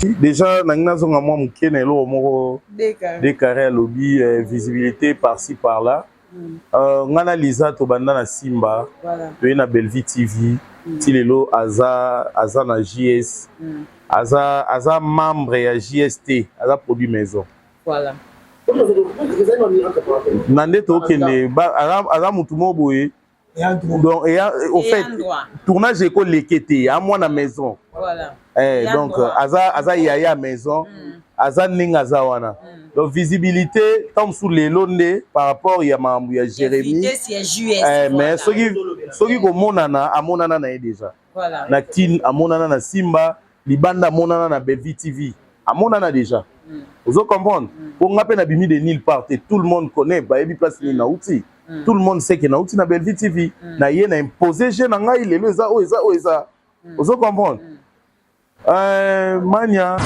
Déjà nangi nazonga mwa moke na eloko moko Dekare alobi eh, visibilité par-ci par-là. Nga na Liza tobanda na Simba, toye na Bellevue TV, ti lelo aza aza na JS, aza aza membre ya JST, aza produit maison. Voilà. Na nde tokende aza, aza mutu moko boye donc eya au fait tournage ekoleke te a mwana maison. Voilà. Eh, donc aza aza yaya maison, aza ndenge aza wana. Donc visibilité ntango mosusu lelo nde par rapport ya makambo ya Jérémie, eh, mais soki soki komonana, amonana na ye déjà. Voilà. Na Kin amonana na Simba, libanda amonana na Bellevue TV, amonana déjà. Ozo comprendre? Mpo nga mpe nabimi de nulle part te, tout le monde connaît, bayebi place nini nauti. Tout le monde sait que nauti na Bellevue TV. Na ye na imposé je na ngai lelo eza oyo eza oyo eza. Ozo comprendre? Mania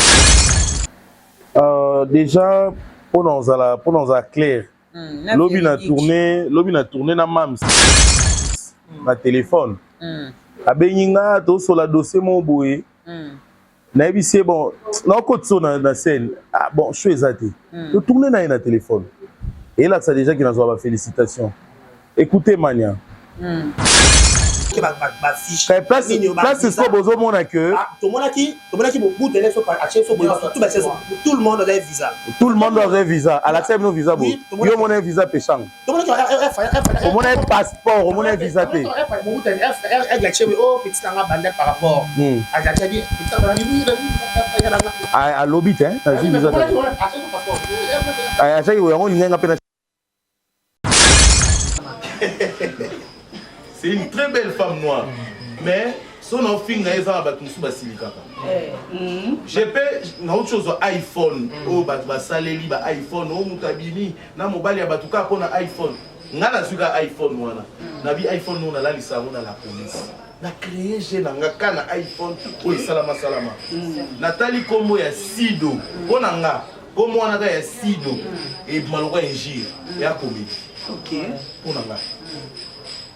déjà mpona ozala clair, lobi na tourné, lobi na tourné na mams na téléphone, abengi nga, tosola dossier moko boye. Nayebisi ye bon, naokotisa na scène. Ah, bon, show eza te, totourne na ye na téléphone, eyelakisa déjà ki nazwa bafélicitation. Écoutez Mania, place place sikoyo bozomona que Tomonaki bobutele so atie so boye, tout le monde azali visa. Tout le monde azali visa, alakisa bino visa boye. Yo omona ye visa peshanga, omona ye passeport, omona ye visa te. O petit nanga bandel par rapport Alobi te nazwi visa te, atiaki yango olingai nga mpe. C'est une très belle femme noire, mais so naofinga ye eza na bato mosusu basilikaka. Je peux nauti ozwa iPhone oyo bato basaleli ba iPhone oyo moto abimi na mobali ya bato kaka mpona iPhone. Nga nazwi kaka iPhone wana, nabi iPhone oyo nalalisa yango na la police, na créé je na nga ka na iPhone oyo esalama salama. Natali nkombo ya Sido, mpo na nga nkombo wana kaka ya Sido ebima lokwa injure ya comédie. Mpo na nga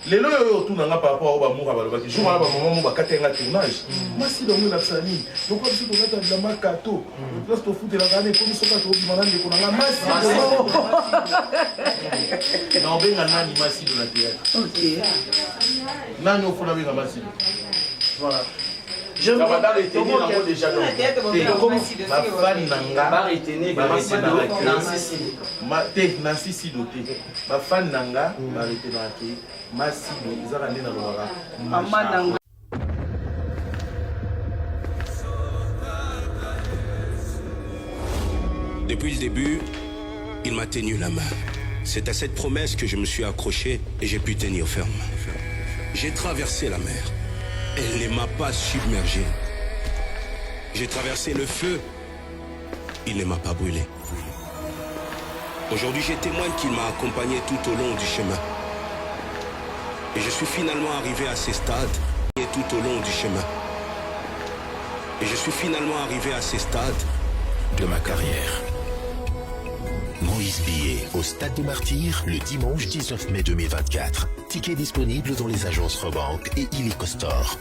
lelo oyo otuna nga par rapport oyo bamoura balobaki jour wana, bamama mo bakati nga tournage masi dongo elakisa nini? Lokola biso tolata bilamba kato, place tofutelaka wana ekomi soka tobima na ndeko na nga masi na obenga nani masido na théâtre, nani ofona benga masido? Voilà. Yango déjà bafani na nga te, Nancy Sido te, bafani na nga baretenaka ke Masido ezaka nde nalobaka. Mama. Depuis le début, il m'a tenu la main. C'est à cette promesse que je me suis accroché et j'ai pu tenir ferme. J'ai traversé la mer. Elle ne m'a pas submergé. J'ai traversé le feu. Il ne m'a pas brûlé. Aujourd'hui, je témoigne qu'il m'a accompagné tout au long du chemin. Et je suis finalement arrivé à ces stades et tout au long du chemin. Et je suis finalement arrivé à ces stades de ma carrière. Moïse Billet au Stade des Martyrs le dimanche 19 mai 2024. Tickets disponibles dans les agences Rawbank et Illico Store.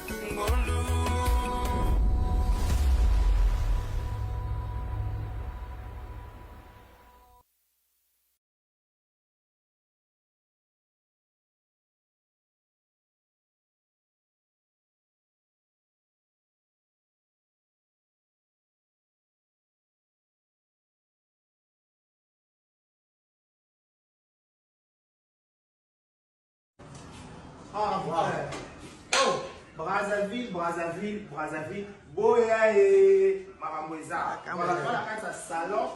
Ah, oh, Brazzaville, Brazzaville, Brazzaville, boya e makambo eza. Voilà, voilà kati ya salon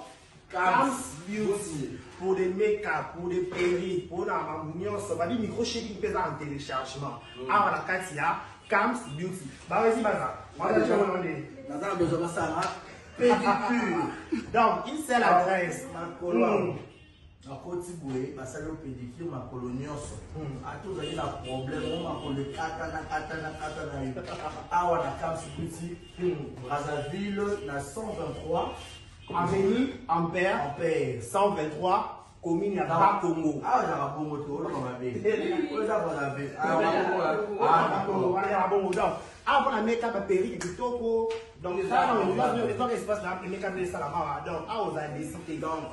Cams Beauty pour des make-up, pour des perruques, pour na makambo nyonso. Babi micro shaking mpe eza en téléchargement. Awa na kati ya Cams Beauty. Bawezi baza. Wana nde. Naza na besoin basala pédicure. Donc, une seule adresse. Makolo nakoti boye, basali yo pédicure makolo nyonso. Ata ozali na problème o makolo ekatana katana katana yo, awa na Cams Beauty, Brazzaville, na 123 Avenue Ampère, Ampère 123, commune ya Bakongo. Awa ezaka bongo te, oloba mabe, oyo eza Brazzaville. Wana ya bongo. Donc awa mpona make-up, baperruque kitoko. Donc eza espace na emeka nde esalama. Donc awa ozala décide. Donc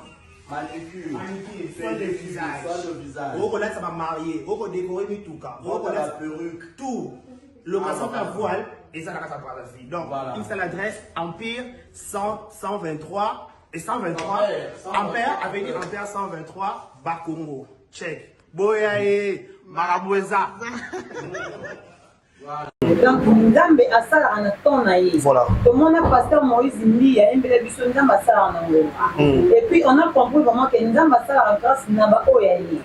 manicure, manicure, soin de visage, soin de visage, okolatisa bamariés, okodécorer mituka, okola perruque, tout, location ya voile eza na kati ya Brazzaville. Donc une seule adresse: Empire 100 123 et 123 Ampère, avenue Ampère 123, Bakongo. Check, boya ye, makambo eza. Donc Nzambe asalaka na temps na ye. Tomona pasteur Moïse Mbi ayembela biso Nzambe asalaka na ngonga, et puis on a compris vraiment que Nzambe asalaka grâce na baoyo ya ye.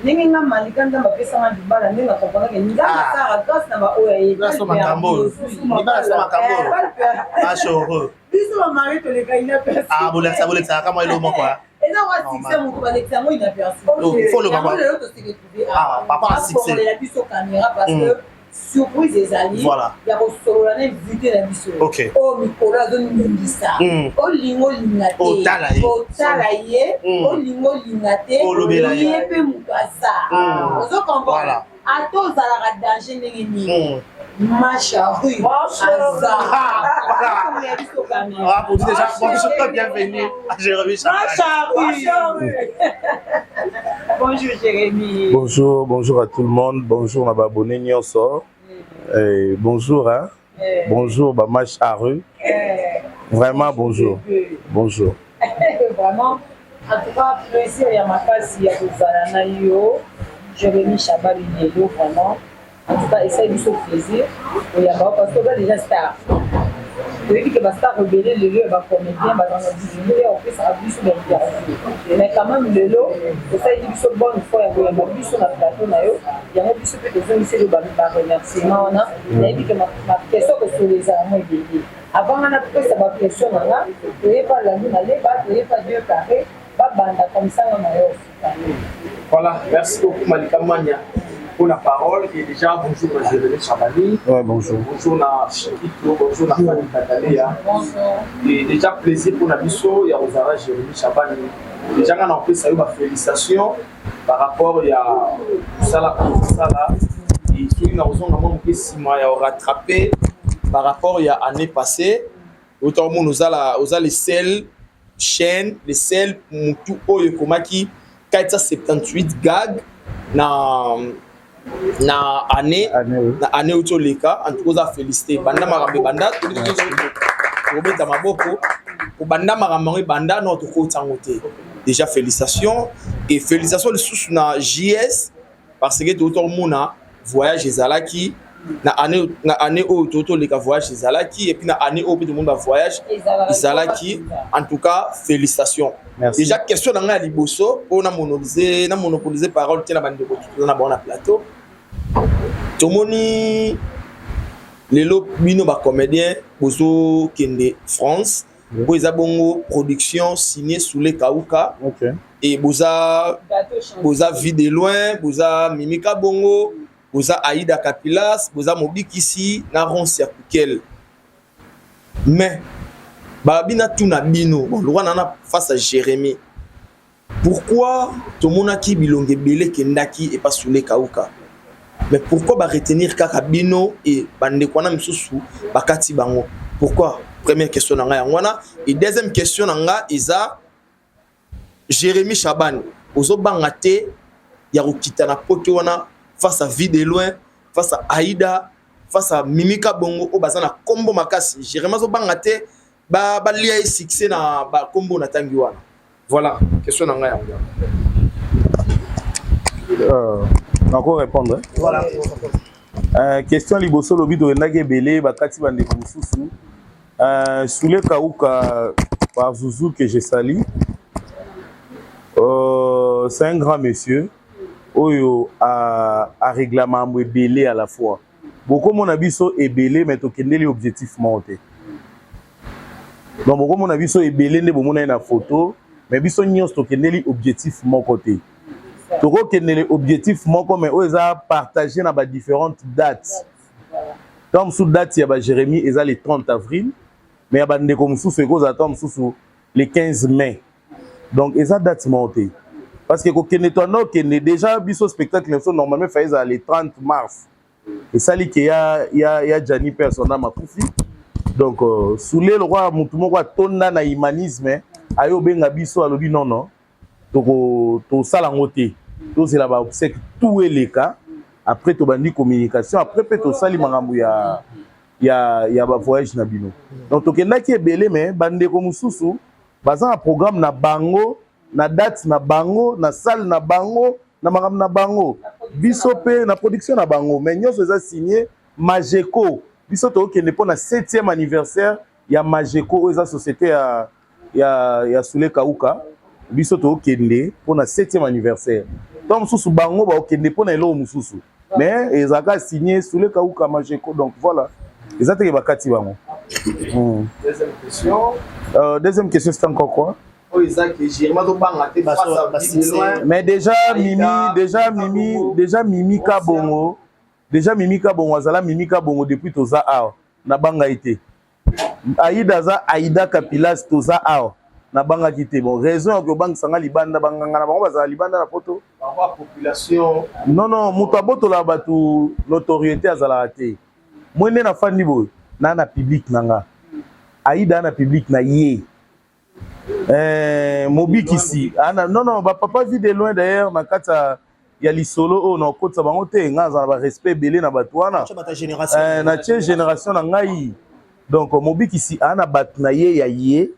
Ndenge nga Malika, Nzambe apesanga libala, ndenge na comprendre que Nzambe asalaka grâce na baoyo ya ye. Biso bamariés toleka inaperçu. Bolekisaka mwa elo moko. Eza wa succès, moto balekisa yango inaperçu. Yango lelo tose retrouve afongolela biso caméra parce que surprise ezali ya kosolola na invité na biso oyo mikolo azoningisa. Olinga olinga te, otala ye, olinga olinga te, ye mpe moto aza ozo comprendre, ata ozalaka danger ndenge nini, Macharu aza biso caméra. Bonjour, bienvenue à Jérémy. Macharu. Bonjour Jérémy. Bonjour, bonjour à tout le monde. Bonjour na abonné nyonso. Et bonjour, hein. Bonjour, ba Macharu. Vraiment bonjour. Bonjour. Vraiment, en tout cas, plaisir ya makasi ya kozala na yo, Jérémy Chabali, lelo vraiment. En tout cas, esali biso plaisir oyamba parce que oza déjà star. Toyebi ke bastar ebele lelo ya bacomédien bazanga difficulté ya kopesaka biso bainterview, mais quand même lelo osaleli biso bonne foi ya koyamba biso na plateau na yo. Yango biso mpe tozongiseli baremerciement wana. Nayebi ke baquestion kosolo ezala mo ebele. Avant nga napesa baquestion na nga, toyeba landu naleba, toyeba deux carré babanda comme ça nga na yo osuka. Voilà, merci beaucoup Malika Mania pour la parole. Et déjà, bonjour à Jérémy Chabani. Ouais, bonjour. Bonjour na Chiquito, bonjour na Fanny Katalea. Bonjour. Et déjà, plaisir pour Nabiso, il y a Rosara Jérémy Chabani. Déjà, on a fait ça, une félicitation par rapport à ça, ça là. Et celui qui a a rattrapé par rapport à l'année passée. Autant nous a les seuls chaîne, les seuls mutu oyo ekomaki 478 gag na année na année oyo toleka. En tout cas, oza félicité. Banda makambo ebanda, tokobeta maboko. Kobanda makambo yango ebanda no, tokota yango te. Déjà félicitations et félicitations lisusu na JS parce que totomona voyage ezalaki na année oyo totoleka, voyage ezalaki, et puis na année oyo mpe tomoni bavoyage ezalaki. En tout cas, félicitations. Merci. Déjà, question na ngai ya liboso mpo na monopoliser parole te na bandeko toza na bango na plateau. Tomoni lelo bino bacomédien bozokende France po eza bongo production signé Soule Kauka et boza Vie de Loin, boza Mimika Bongo, boza Aida Kapilas, boza Mobikisi na Ronce ya Kukel. Mais babi na tuna bino, bon, lokwa na face à Jérémie, pourquoi tomonaki bilongo ebele ekendaki epa Soule Kauka, mais pourquoi baretenir kaka bino e bandeko wana misusu bakati bango? Pourquoi? Première question na ngai yango wana. Et deuxième question na nga eza: Jérémie Chabani, ozobanga te ya kokita na poto wana face à Vie de Loin, face à Aïda, face à Mimika Bongo oyo baza na nkombo makasi? Jérémie azobanga te balia ye succès na bakombo na ntangi wana? Voilà question na ngai yango wana. Nako répondre, hein? Voilà. Question liboso, lobi tokendaki ebele, bakati bandeko mosusu. Soule Kauka par Zouzou que je salue, c'est un grand monsieur oyo arégla makambo ebele à la fois. Bokomona biso ebele, mais tokendeli objectif moko te. Donc bokomona biso ebele nde bomona ye na photo, mais biso nyonso tokendeli objectif moko te. Tokokendele objectif moko, mais oyo eza partage na badifférentes dates. Ntango mosusu date ya baJérémie eza le 30 avril, mais ya bandeko mosusu ekozala ntango mosusu le 15 mai. Donc eza date moko te, parce que kokende toanda okende déjà biso spectacle na biso normalement fa ezala le 30 mars. Esali ke ya Jani mpe asonda makufi. Donc Sule lokola motu moko atonda na humanisme, aye obenga biso, alobi nono, tosala yango te, tozela baobsèques tout eleka, après tobandi communication, après mpe tosali makambo ya bavoyage na bino. Donc tokendaki ebele, mais bandeko mosusu baza na programme na bango, na date na bango, na salle na bango, na makambo na bango, biso mpe na production na bango, mais nyonso eza signé Mageco. Biso tokokende mpo na 7e anniversaire ya Mageco, oyo eza société ya Sule Kauka. Biso tokokende mpo na 7e anniversaire. Ntango mosusu bango bakokende mpo na eloko mosusu, mais ezalaka signé Sule Kauka, Mageco. Donc voilà, eza teke bakati bango. Deuxième question. Deuxième question, c'est encore quoi? Oyo eza ke Jérémi azobanga te face à Vue de Loin. Mais déjà Mimi, déjà Mimi, déjà Mimi Kabongo, déjà Mimi Kabongo azala Mimi Kabongo depuis toza awa, nabanga ye te. Aida aza Aida Kapilas, toza awa, nabangaki te. Bon, raison ya kobangisanga libanda, banganga na bango bazala libanda na poto. Bango population. Non, moto abotolaka bato notoriété azalaka te. Moi nde nafandi boye na public na nga, Aida na public na ye, mobikisi ana non, bapapa Vue de Loin. D'ailleurs, na kati ya lisolo oyo nakotisa bango te, ngai azala na barespect ebele na bato wana, natie génération na ngai. Donc mobikisi aa na bato na ye ya ye,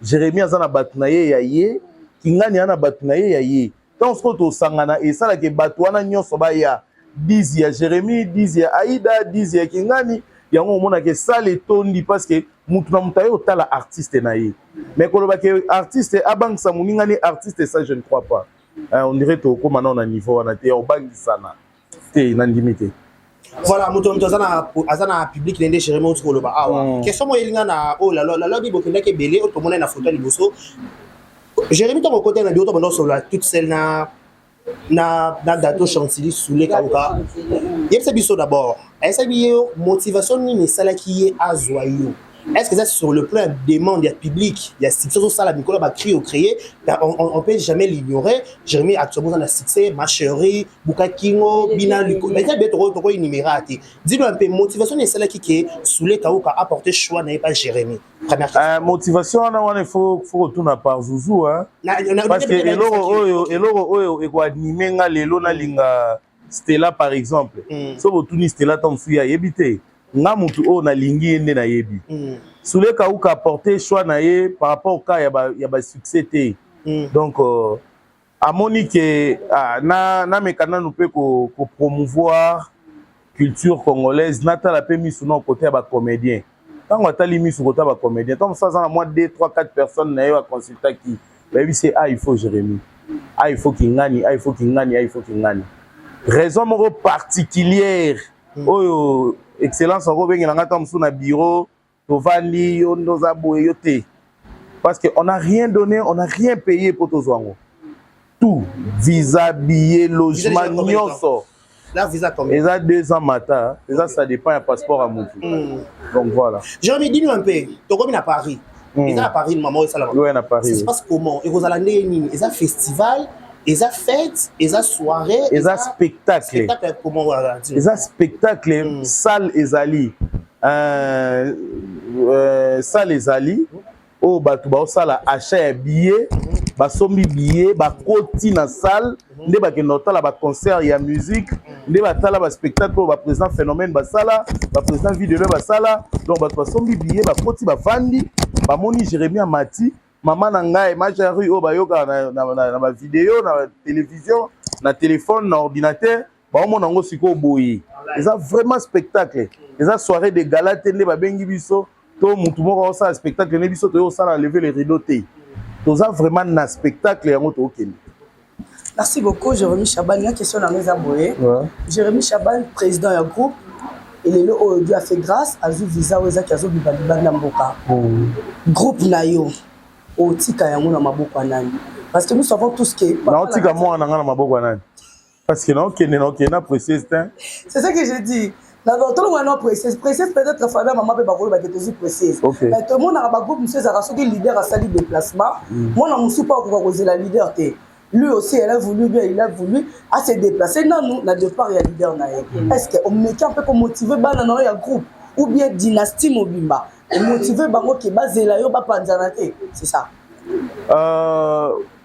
Jérémi aza na bato na ye ya ye, Kingani aza na bato na ye ya ye. Ntango sikoyo tosangana, esalaka bato wana nyonso baya 10 ya Jérémi, 10 ya Aida, 10 ya Kingani. Yango omonaka esala etondi, parce que mutu na moto aye otala artiste na ye. Mais koloba ke artiste abangisa moninga ni artiste, ça je ne crois pas. On dirait tokóma nao na niveau wana te ya obangisana te, nandimi te. Voilà, moto aza na public nde Jérémi oti koloba awa. Question moko elinga na oyo lalobi, bokendaki ebele, oyo tomona na foto ya liboso. Jérémi, ntango okota na bureau, tobanda osolola toute seule na Gâteau Chantilly, Soule Kauka, yebisa biso d'abord, ayesaki ye motivation nini esalaki ye azwa yo? Est ce que ça, sur le plan demande ya public, ya succès ozosala mikolo, bacri ocréé, on peut jamais l'ignorer, Jérémi actuellement oza na succès, ma chérie, Bukakingo, bina eza bien, toko énumérer te. Dis-nous un peu motivation nini esalaki ke Soule Kauka apporter choix na ye pa Jérémi, première question. Motivation wana, il faut kotuna par Zuzu, hein? Parce que eloko oyo ekoanime nga lelo, nalinga Stella par exemple, so botuni Stella, ta mosusu ye ayebi te. Nga mutu oyo nalingi ye nde nayebi. Sule Kauka apporte choix na ye par rapport ka ya basuccès te. Donc amoni ke ah, nameka nanu mpe kopromouvoir culture congolaise, natala mpe misu na kote ya bacomédien. Ntango atali misu kota bacomédien, ntango mosusu aza na mwa 2 3 4 personnes na ye baconsultaki, bayebisi: ah, il faut Jérémie, ah, il faut Kingani, ah, il faut Kingani, ah, il faut Kingani. Raison moko particulière oyo excellence akobengela nga ntango mosusu na bureau, tovandi, yo nde oza boye, yo te, parce que on n'a rien donné, on n'a rien payé mpo tozwa yango. Tout, visa, billet, logement, nyonso. La visa combien? Eza 2 ans mata eza, ça dépend ya passeport ya motu. Donc voilà. Jérémy, dis-nous un peu, tokomi na Paris. Eza na Paris, mama oyo esalama? Ouais, na Paris. Ça se passe comment? Ekozala ndenge nini? Eza festival, eza fête, eza soirée? Eza spectacle. Spectacle comment? Voilà. Eza spectacle. Salle ezali, salle ezali oyo bato baosala achat ya billet, basombi billet, bakoti na salle, nde bakende kotala baconcert ya musique, nde batala baspectacle oyo baprésident Phénomène basala, baprésident Vue de Loin basala. Donc bato basombi billet, bakoti, bavandi, bamoni Jérémi amati, mama na ngai, ma chérie, oyo bayokaka na bavideo, na télévision, na téléphone, na ordinateur, baomona yango sikoyo boye. Eza vraiment spectacle, eza soirée de gala te nde babengi biso to mutu moko aosala spectacle nde biso toyei kosala lever le rideau te. Toza vraiment na spectacle yango, tookende. Merci beaucoup, Jérémy Chaban. La question na eza boye. Jérémy Chaban, président ya groupe, elelo oyo Dieu a fait grâce, azwi visa oyo ezaki, azobima libanda mboka. Groupe na yo, otika yango na maboko ya nani? Parce que nous savons tous que Naotika mwana na nga na maboko ya nani? Parce que naokende na précieuse te. C'est ce que je dis. Tolongo na précieuse, précieuse peut-être Fabien, mama mpe bakolobaki tozwi précieuse. Mais tomonaka bagroupe mosusu ezalaka soki leader asali déplacement, mwana mosusu mpo akoka kozela leader te. Lui aussi, elle a voulu bien, il a voulu à se déplacer nanu na départ ya leader na ye. Est ce que omeki mpe komotive bana na yo ya groupe ou bien dynastie mobimba? Omotive bango ke bazela yo, bapanzana te, c'est ça?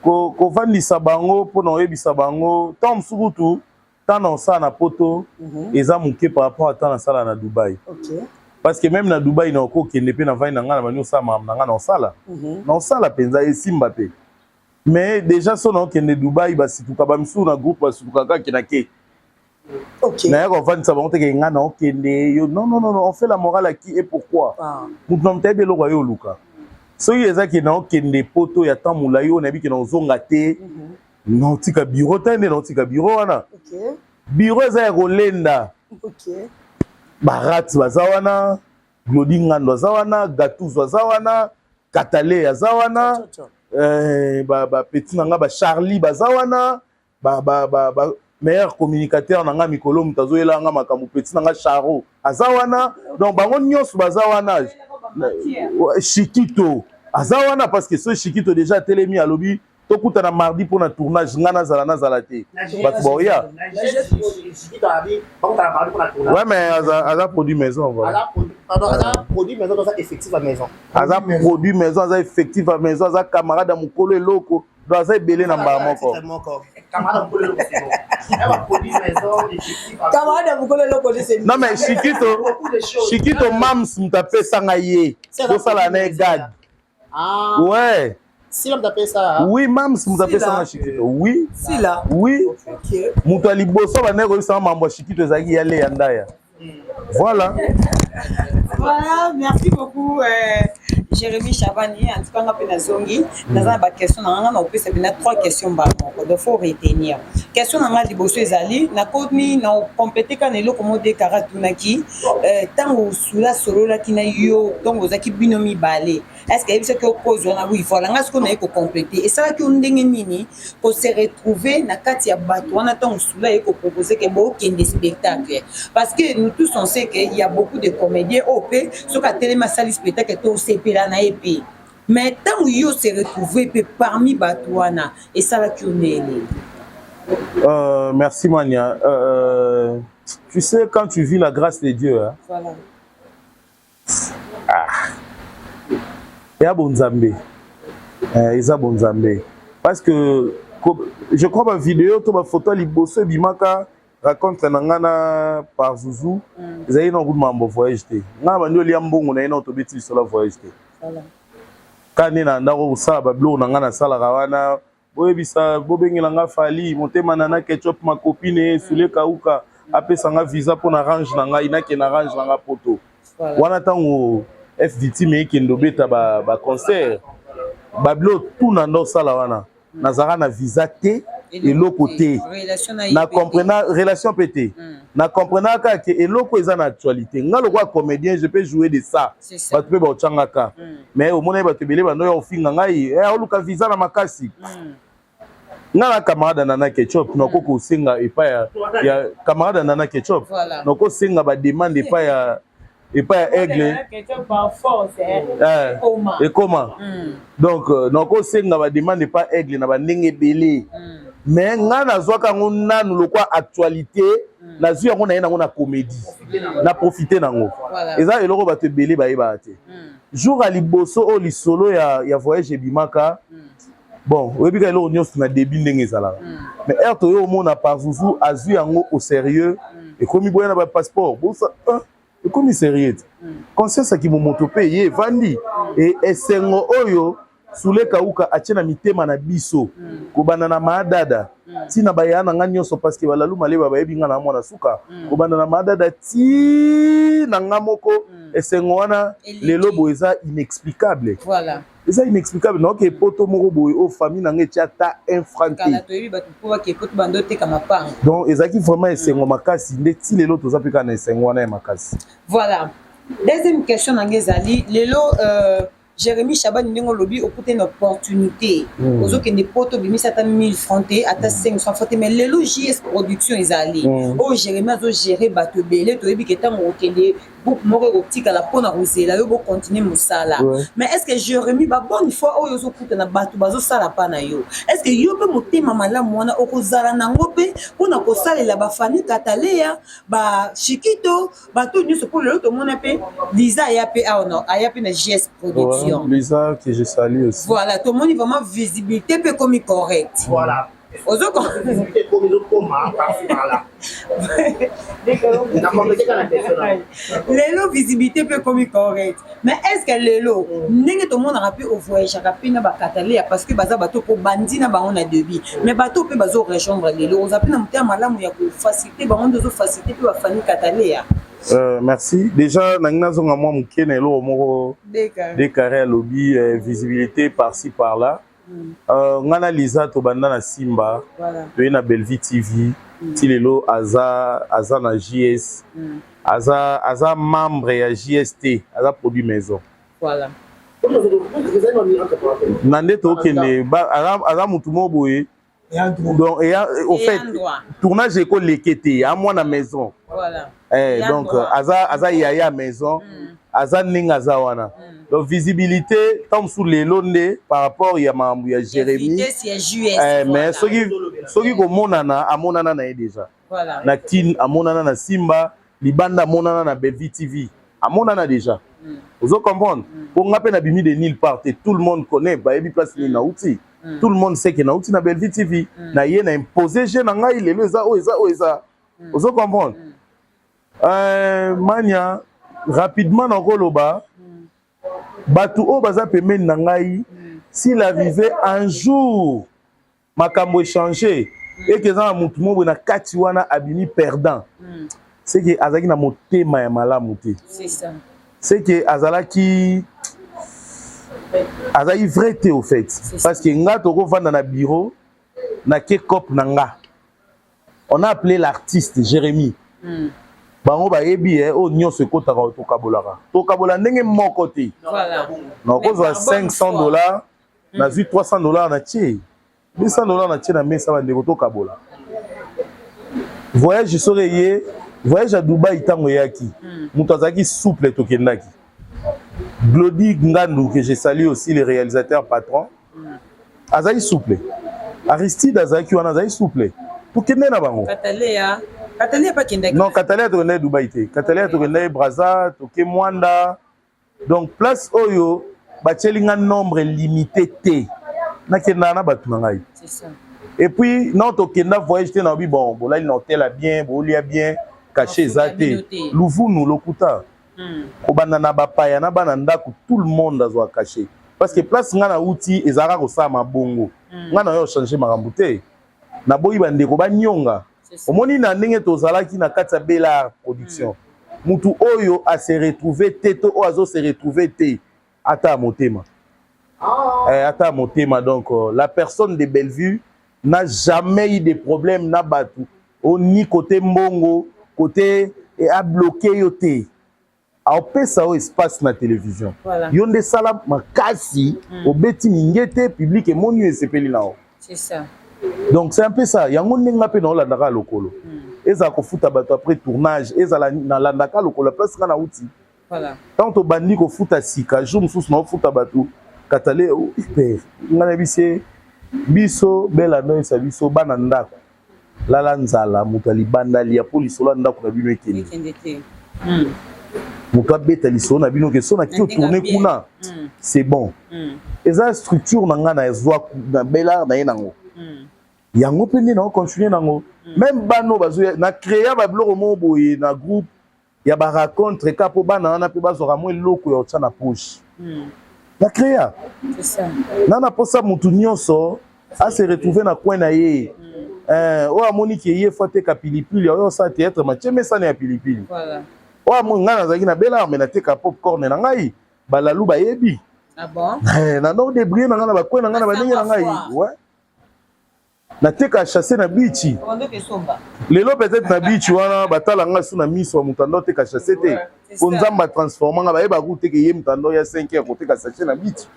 Kovandisa bango mpona oyebisa bango, ntango mosusu kutu ntango na osala na Poto eza moke par rapport à ntango nasala na Dubai, parce que même na Dubai na okokende mpe na vai na ngai na bandi osala makambo na ngai, na osala, na osala mpenza esimba mpe. Mais déjà so naokende Dubai, basituka bamisusu na groupe, basituka kaka na ke naya kovandisa bango teke ngai naokende yo. Non, non, non, on fait la morale à qui et pourquoi? Motu na moto ayebi eloko aye oluka. Soki ezaki naokende Poto ya temps molai oyo nayebi ke naozonga te, naotika bureau te, nde naotika bureau wana. Bureau eza ya kolenda. Barat baza wana, Glodi Ngando aza wana, Gatuzo aza wana, Katale aza wana, bapeti na nga bacharlie baza wana, ba meilleur communicateur na nga mikolo, moto azoyela nga makambo, peti na nga Charo aza wana. Donc bango nyonso baza wana. Shikito aza wana, parce que so Shikito déjà atelemi, alobi tokutana mardi mpona tournage, nga nazala te, bato baoya. Ouais, mais aza produit maison, voilà. Aza produit maison, aza effectif à maison. Aza produit maison, aza effectif à maison, aza camarade ya mokolo eloko, donc aza ebele na mbala moko. Camarade ya mokolo eloko. Non, mais Shikito, Shikito, mams moto apesanga ye, tosala na ye gag. Ouais. Sila moto apesa? Oui, mams moto apesanga Shikito, oui. Sila? Oui, moto ya liboso bandaki koyebisanga mambo ya Shikito ezalaki ya Leya Ndaya, voilà. Voilà, merci beaucoup, Jérémy Chabani. En tout cas, nga mpe nazongi, naza na baquestion na nga, na opesa bina trois questions mbala moko, donc faut retenir. Question na nga liboso ezali, nakomi na okomplete kaka na eloko moko dekara atunaki: ntango Sula asololaki na yo, ntango ozalaki bino mibale, est ce que ayebisaki okozwa na? Oui, voilà. Nga sikoyo naye kokomplete: esalaki yo ndenge nini kose retrouver na kati ya bato wana ntango Sula aye kopropose ke bokende spectacle? Parce que nous tous, on sait que il y a beaucoup de comédiens oyo mpe soki atelemi asali spectacle, tosepela na ye mpe. Mais ntango yo se retrouve mpe parmi bato wana, esalaki yo ndenge? Merci Mania. Tu sais, quand tu vis la grâce de Dieu, hein, voilà. Ah, eya bonzambe, eza bonzambe, parce que je crois bavideo to bafoto ya liboso ebimaka, rencontre na nga na par Zuzu, ezali na kutu mambo voyage te. Nga na bandi olia mbongo na ye, na tobeti lisolo ya voyage te. Ka nde na ndako kosala babiloko na nga nasalaka wana, boyebisa, bobengela nga Fali motema na Ketchup, makopine Sule Kauka, apesa nga visa mpo na range na ngai, nakende na range na nga Poto. Wana ntango FDT me ekende obeta baconcert, babiloko tuna nde osala wana, nazalaka na visa te, eloko te. Na comprena relation mpe te. Na comprenaka kaka ke eloko eza na actualité, nga lokola comédien, je peux jouer de ça, bato mpe baotyangaka. Mais omonaki bato ebele bando ya kofinga ngai, oluka visa na makasi. Nga na camarade Nana Ketchup, nakoki kosenga epai ya camarade Nana Ketchup, nakosenga bademande epai ya Aigle, ekoma. Donc nakosenga bademande epai Aigle na bandenge ebele. Mais nga nazwaka yango nanu lokwa actualité, nazwi yango, naye nango na comédie, na profite nango. Eza eloko bato ebele bayebaka te. Jour ya liboso oyo lisolo ya voyage ebimaka, bon, oyebi kaka eloko nyonso na début ndenge ezalaka. Mais heure toyo omona par Zuzu azwi yango au sérieux, ekomi boya na bapasseport bosa, ekomi sérieux te. Conscience ya kimomoto mpe ye evandi e esengo oyo Sule Kauka atie na mitema na biso, kobanda na Maadada ntina baya na nga nyonso, parce que balalu maleba bayebi nga na mwana suka, kobanda na Maadada ti na nga moko, esengo wana lelo boye eza inexplicable. Eza inexplicable. Naoke Poto moko boye oyo famille na nga etia ata un franc te. Donc ezalaki vraiment esengo makasi nde ti lelo toza mpe kaka na esengo wana ya makasi. Voilà. Deuxième question na nga ezali lelo, Jérémy Chabani, ndenge olobi okute na opportunité, ozokende Poto, obimisi ata 1000 franc te, ata 500 franc te, mais lelo JS Production ezali oyo Jérémy azogere bato ebele. Toyebi ke ntango okende Groupe moko ekotikala mpona kozela yo bocontinue mosala. Mais est ce que Jérémie, babonne foi oyo ozokutana bato bazosala mpa na yo, est ce que yo mpe motema malamu wana okozala nango mpe mpona kosalela bafani Kataleya, bashikito, bato nyonso? Mpo lelo tomona mpe Liza aya mpe awa, aya mpe na JS Production. Ouais, Lisa que je salue aussi. Voilà, tomoni vraiment visibilité mpe ekomi correct. Voilà. Ozo ekomi ezokoma par-ci par-là. Lelo visibilité mpe ekomi correct, mais est ce que lelo ndenge tomonaka mpe ovoyageaka mpe na bakataleya, parce que baza bato mpo bandi na bango na début, mais bato mpe bazo rejoindre lelo, oza mpe na motema malamu ya kofacilité bango nde ozofacilité mpe bafani Kataleya? Merci. Déjà, nangi nazonga mwa moke na eloko moko Décarré alobi, visibilité par-ci par-là. Nga na Liza tobanda na Simba, toye na Bellevue TV, ti lelo aza na JS, aza membre ya JST, aza produit maison. Na nde tokende, aza mutu moko boye. Donc au fait tournage ekoleke te, a mwana maison. Eh, donc aza yaya maison, aza ndenge aza wana. Donc visibilité ntango mosusu lelo nde par rapport ya makambo ya Jérémie, eh, mais soki komonana, amonana na ye déjà na Kine, amonana na Simba libanda, amonana na Bellevue TV, amonana déjà. Ozo comprendre? Mpo nga mpe nabimi de nulle part te. Tout le monde connaît, bayebi place nini nauti. Tout le monde sait que nauti na Bellevue TV. Na ye na impose je na ngai lelo eza oyo, eza oyo eza. Ozo comprendre? Mania rapidement nakoloba, bato oyo baza pembeni na ngai, s'il arrivait un jour makambo échange eke eza na motu moko boye na kati wana abimi perdant, c'est que azalaki na motema ya malamu te, c'est que azalaki vrai te au fait. Parce que nga tokovanda na bureau na ke cop na nga, on a appelé l'artiste Jérémie, bango bayebi ye, oyo nyonso ekotaka tokabolaka, tokabola ndenge moko te. Nakozwa 500 $, nazwi 300 $ na tie, 200 $ na tie na mesa, bandeko tokabola. Voyage soki eye, voyage ya Dubai ntango eyaki, moto azalaki souple, tokendaki. Glody Ngandu, que je salue aussi, le réalisateur patron, azalaki souple. Aristide azalaki wana, azalaki souple, tokende na bango. Non, Katalea tokendaki Dubai te. Katalea tokendaki Braza, toke Mwanda. Donc place oyo batieli nga nombre limité te, nakendaka na bato na ngai. Et puis non, tokenda voyage te naobi bon, bolali na hotel ya bien, bolia bien, cachet eza te, luvunu lokuta. Kobanda na bapaya na bana ndako, tout le monde azwa cachet, parce que place nga nauti ezalaka kosala mabongo. Nga na yo change makambo te, naboyi bandeko banyonga. Omoni na ndenge tozalaki na kati ya Belar Production, mutu oyo ase retrouve te to oyo azo se retrouve te, ata ya motema, eh, ata ya motema. Donc la personne de Bellevue n'a jamais eu de problème na bato ni côté mbongo, côté abloqué yo te, aopesa yo espace na télévision. Yo nde sala makasi, obeti minge te, public emoni yo, esepeli na yo. C'est ça. Donc c'est un peu ça. Yango ndenge nga mpe naolandaka lokolo, ezala kofuta bato après tournage, ezala nalandaka lokolo place nga nauti. Ntango tobandi kofuta sika, jour mosusu naofuta bato katale pere nga nayebi se biso bela noyesa biso bana ndako lala nzala, moto ya libanda lia mpo lisolo ya ndako na bino ekende. Ekende te. Moto abeta lisolo na bino ke so naki otourne kuna, c'est bon. Eza structure na ngai nazwa na bela na ye nango. Yango mpe nde naocontinue nango. Même bano bazoya na créa babiloko moko boye na groupe ya barencontre ka mpo bana wana mpe bazwaka mwa eloko ya kotya na poche. Na créa C'est ça. Na mposa motu nyonso ase retrouve na coin na ye. Oyo amoni ke ye fo ateka pilipili, oyo osala théâtre, matie mesana ya pilipili. Oyo amoni ngai nazalaki na Belar, me nateka popcorn na ngai, balalu bayebi. Ah bon? Na no débrouiller na ngai na bacoin na ngai na bandenge na ngai. Ouais, nateka chasse na bichi. Obandoki esomba. Lelo peut-être na bichi wana batala ngai su na miso ya moto ando oteka chasse te. C'est Po Nzambe a transforma nga, bayebaka kutu te ke ye moto ando ya 5 heures koteka sachet na beach.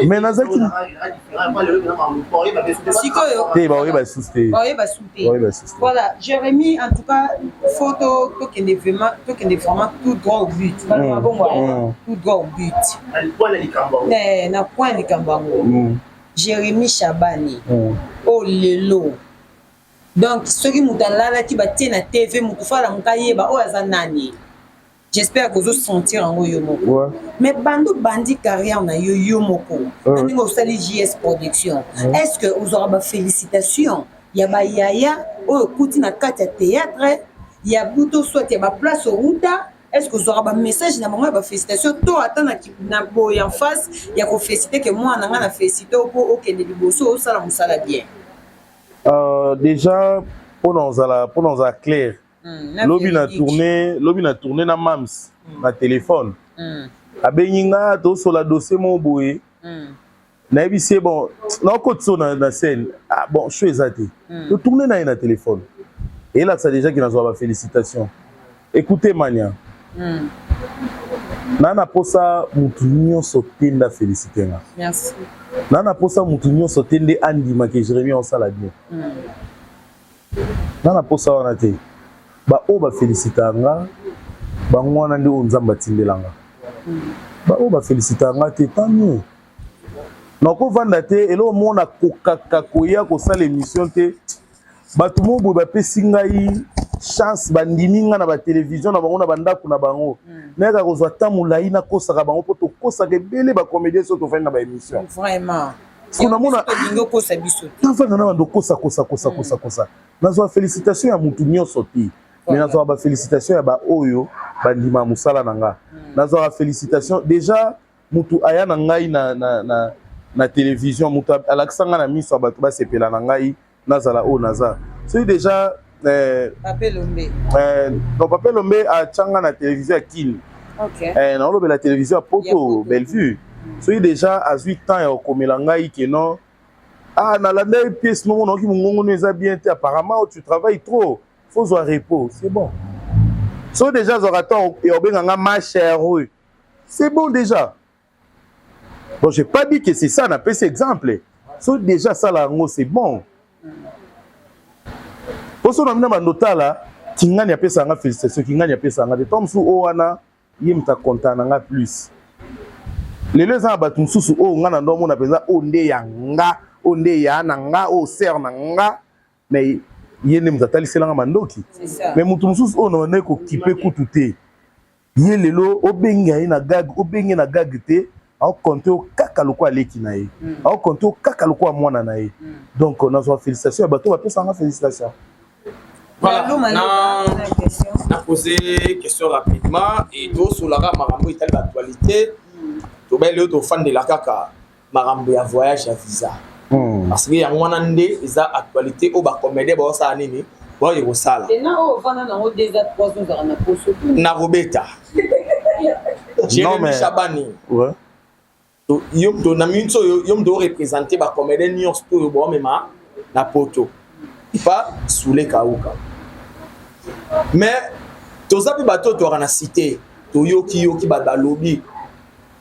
Mais nazalaki te, baoyeba lisusu te. Baoyeba lisusu te. Baoyeba lisusu te. Voilà, Jérémie, en tout cas, faut to tokende vraiment, tokende vraiment tout droit au but. Baloba bongo, tout droit au but. Eh, na point likambo yango. Jérémie Shabani, oh lelo. Donc soki moto alalaki batie na TV, moto fala moto ayeba oyo aza nani. J'espère que ozo sentir yango yo moko. Mais bando bandi carrière na yo yo moko. Na ndenge osali JS Production. Est-ce que ozwaka ba félicitations ya ba yaya oyo okuti na kati ya théâtre ya buto soit ya ba place outa? Est-ce que ozwaka ba message na bango ya ba félicitations to ata na, na boye en face ya ko féliciter que mwana na nga na féliciter po okende liboso osala mosala bien? Déjà mpona ozala clair, lobi na tourné, lobi na tourné na mams na téléphone, abengi nga, tosola dossier moko boye. Nayebisi ye bon, nakotisa oyo na scène. Ah, bon, show eza te. Totourne na ye na téléphone, eyelakisa déjà ke nazwa bafélicitation. Écoutez, mania, naa na posa mutu nyonso te nde afélicité nga. Merci. Naa na posa mutu nyonso te nde andimaka Jérémie osala bien. Naa na posa wana te. Baoyo bafélicitaka nga, bango wana nde oyo Nzambe atindelanga. Baoyo bafélicitaka nga te, tant mieux. Nakovanda te eloko moko nakokaka koya kosala émission te. Bato moko boye bapesi ngai chance, bandimi nga na batelevizio na bango, na bandako na bango. Nayaka kozwa ta molai, nakosaka bango, mpo tokosaka ebele bacomédien so tofandi na baémission. Vraiment. Parce que namona Tolingi okosa biso te. Navanda na bando kosa kosa kosa kosa kosa. Nazwa félicitation ya mutu nyonso te, mais nazwaka bafélicitation ya baoyo bandima mosala na nga. Nazwaka félicitation déjà mutu aya na ngai na télévision, mutu alakisa nga na miso ya bato, basepela na ngai, nazala oyo naza. Soki déjà Pape Lombe. Donc Pape Lombe atianga na télévision ya Kine. Naolobela télévision ya Poto, Bellevue. Soki déjà azwi temps ya kokomela ngai ke non, ah, nalanda ye pièce moko, naoki mongongo no eza bien te, apparemment tu travailles trop, faut zwa repos, c'est bon. Soki déjà azwaka temps ya kobenga nga ma chère, c'est bon déjà. Bon, j'ai pas dit que c'est ça, napesi exemple. Soki déjà asala yango, c'est bon. Poso na bino bando tala kingani apesaka nga félicitation, kingani apesaka nga te. To mosusu oyo wana ye moto akonta na nga plus. Lelo eza na bato mosusu oyo nga na ndo amona mpenza oyo nde ya nga, oyo nde ya na nga, oyo sere na nga, mais ye nde moto ataliselanga mandoki. Mais moto mosusu oyo na bandaki kokipe kutu te, ye lelo obenga ye na gag, obenge na gag te, aokonte o kaka lokola aleki na ye, aokonte o kaka lokola mwana na ye. Donc nazwa félicitation ya bato bapesanga félicitation. Voilà, na posé question rapidement et tosolaka makambo etali baactualité. Tobai lelo tofandela kaka makambo ya voyage ya visa, parce que yango wana nde eza actualité oyo bacomédien baosala nini, baoye kosala. Na kobeta Jérémy Chabani, yo moto na minute oyo, yo moto oreprésente bacomédien nyonso to oyo baomema na Poto pa Sule Kauka. Mais toza mpe bato oyo toyaka na cité, toyoki yoki bato balobi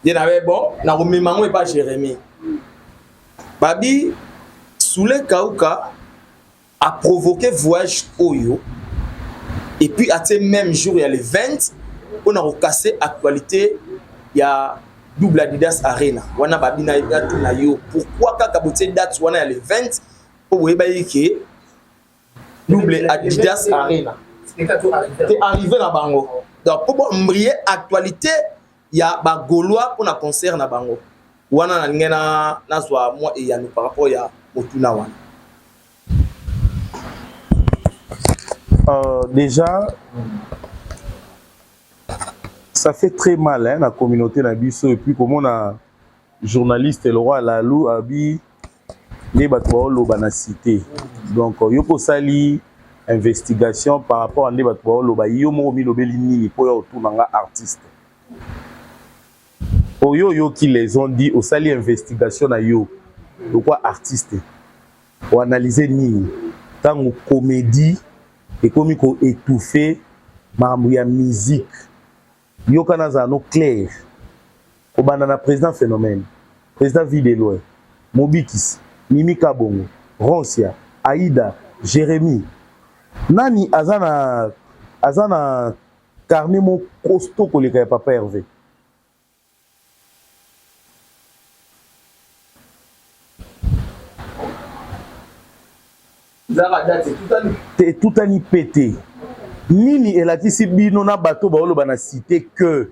ye na be bon, nakomema yango epa Jérémie. Babi Sule Kauka a provoqué voyage oyo et puis atie même jour ya le 20 mpona kokase actualité ya double Adidas Arena wana. Babi na tuna yo, pourquoi kaka botie date wana ya le 20 mpo boyebaki ke double Adidas Arena te arrivé na bango? Donc mpo boembrie actualité ya bagaulois mpona concert na bango wana, nalingi nazwa mwa eyano par rapport ya motuna wana. Déjà ça fait très mal, hein, na communauté na biso. Et puis komona journaliste le roi Lalou abi nde bato baoloba na cité. Donc yo mpo osali investigation par rapport à nde bato baoloba, yo moko milobeli nini mpo ya otuna nga artiste oyo oyoki les on dit? Osali investigation na yo lokwa artiste, oanalyse nini ntango comédie ekomi koétouffe makambo ya musique? Yoka nazala no clair. Kobanda na president phenomène, president vie de loin, Mobikisi, Mimi Kabongo, Roncia, Aida, Jeremie. Nani aza na aza na carnet moko costaud koleka ya papa Herve? Te etutani pe te. Nini elakisi bino na bato baoloba na cite que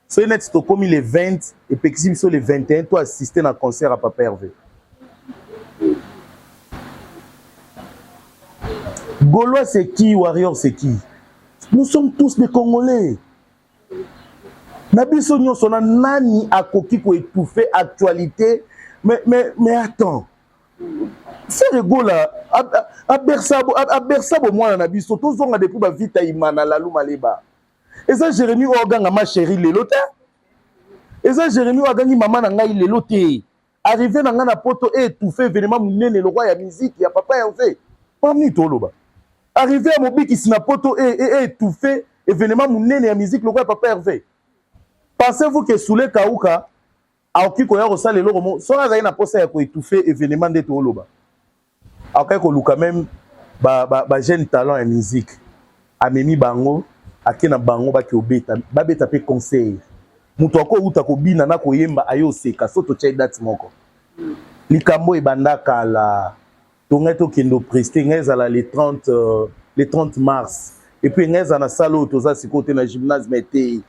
soki neti tokomi le 20 epekisi biso le 21 to assister na concert ya papa Herve? Gaulois c'est qui? Warrior c'est qui? Nous sommes tous des Congolais. Na biso nyonso na nani akoki ko étouffer actualité? Mais, mais, mais attends. Ferre Gola abersa abersa bomwana na biso tozonga depuis ba Vita Imana Lalu Maleba. Eza Jérémie oyo aganga ma chérie lelo te. Eza Jérémie oyo agangi mama na ngai lelo te. Arrivé na ngai na poto e étouffer événement monene lokwa ya musique ya papa Hervé. Parmi toloba. Arrivé ya mobikisi na poto e, e, e étouffer événement monene ya musique lokwa ya papa Hervé. Pensez-vous que Soule Kauka akoki koya kosala eloko moko soki azali na posa ya koétouffe événement nde tooloba akokaki koluka meme ba, ba, ba jeune talent ya musique amemi bango ake na bango bake obeta babeta mpe conseil moto akouta kobina na koyemba aye oseka so totyai date moko likambo ebanda kala to ngai tokende opreste ngai ezala le 30, euh, le 30 mars epuis ngai ezala na sale oyo toza sikoyo te na gymnase me te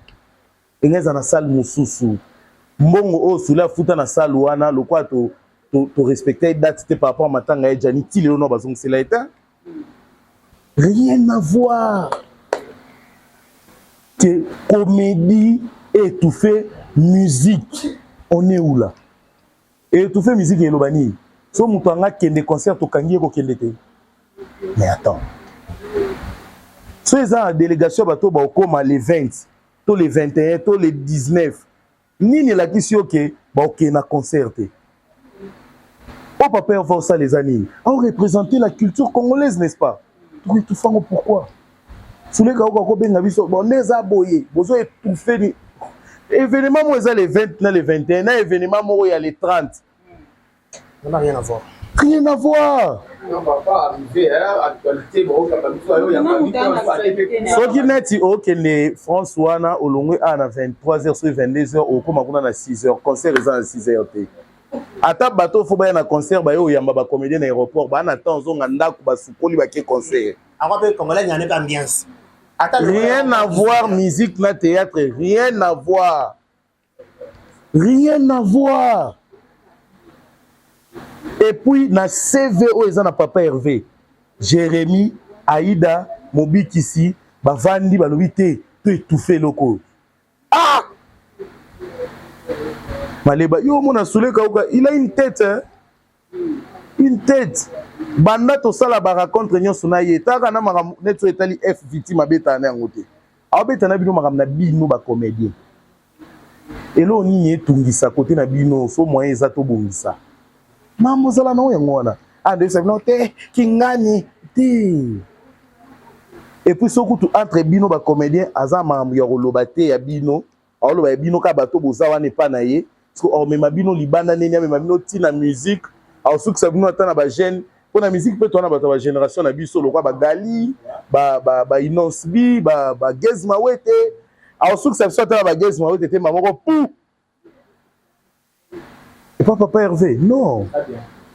Enga eza na salle mususu. Mbongo oyo Soule afuta na salle wana lokola to to, to respecter date te par rapport à matanga ya Gianni ti lelo no bazongisela ye te. Rien à voir. Que comédie étouffer musique. On est où là? Étouffer musique eloba nini? So moto anga kende concert tokangi ye kokende te. Mais attends. So eza na délégation bato bakokoma le 20 to le 21 to le 19 nini elakisi yo ke bakokende na concert te oyo papa Herve osala eza nini aoreprésente la culture congolaise n'est-ce pas tokoetufa yango pourquoi suleka okoka kobenga biso bon nde eza boye bozo étouffe ni événement moko eza le 20 na le 21 na événement moko ya le 30 Ça n'a rien à voir. Rien à voir. Soki neti okende France wana olongwe awa na 23h soki 22h okoma kuna na 6h concert eza na 6h te ata bato fo baya na concert baye oyamba ba comédien na aéroport baa na temps ozonga ndako basukoli bake concert rien à voir musique na théâtre rien à voir Rien à voir. Et puis na CV oyo eza na papa Hervé, Jérémie, Aïda, Mobikisi, bavandi balobi te to étouffer eloko oyo. Ah! Maleba, yo omona Soule Kauka, il a une tête hein? Une tête. Banda tosala ba rencontre nyonso na ye, taka na makambo neti oyo etali F victime abetaka na yango te. Aobeta na bino makambo na bino ba comédien. Eloko nini etungisa kote na bino so moyen eza tobongisa. Mambo ozala na yango wana. Ah ndeyebisa bino te kingani te. Et puis so kutu entre bino ba comédien aza makambo ya koloba te ya bino aoloba ya bino kaka bato boza wana epa na ye parce que aomema bino libanda nini amema bino ti na musique aosukisa bino ata na ba jeune mpo na musique mpe towana bato ya ba génération na biso lokwa bagali ba Innoss'B ba, ba Gaz Mawete aosukisa biso ata na ba Gaz Mawete te moko pu epa papa Hervé non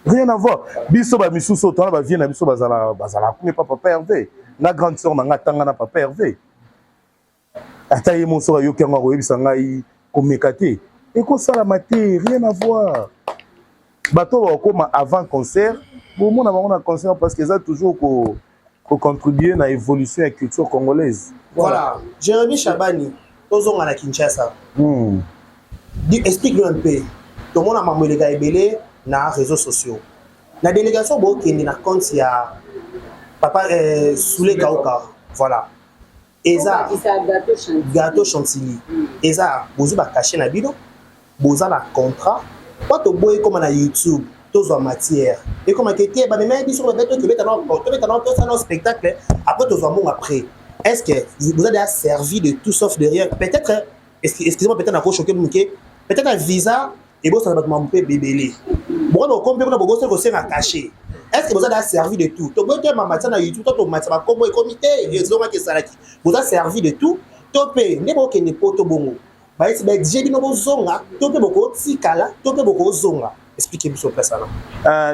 rien à voir biso ba misusu oyo towana ba vie na biso bazala bazala kuna epa papa Hervé nga grande sœur na nga atanga na papa Hervé ata ye moko soki ayoki yango akoyebisa ngai komeka te ekosalama te rien à voir bato oyo bakokoma avant concert bomona bango na concert parce que eza toujours ko kocontribuer na évolution ya culture congolaise voilà, voilà. Jérémy Chabani tozonga na Kinshasa Explique-nous un peu tomona mambo eleka ebele na réseaux sociaux na délégation bokende na compte ya papa euh, Soule Kauka voilà eza gâteau chantilly eza bozwi bacachet na bino boza na contrat po toboyi ekóma na youtube tozwa matière ekomaka te bamemaki biso tobeta nao tosala nao spectacle après tozwa mbongo après. Est ce que vous avez déjà servi de tout sauf de rien? Peut-être, excusez-moi, peut-être nako choquer muke, peut-être un visa ebosana bato mampe bebele. Boko boko mpe kuna boko kosenga cachet. Est ce que vous avez déjà servi de tout? To bote mamatia na YouTube to to matia bakombo ekomi te, ezongaki esalaki. Vous avez servi de tout? To mpe nde bokende poto bongo. Bayesi ba exige bino bozonga, to mpe bokotikala, to mpe bokozonga. Expliquez biso place wana.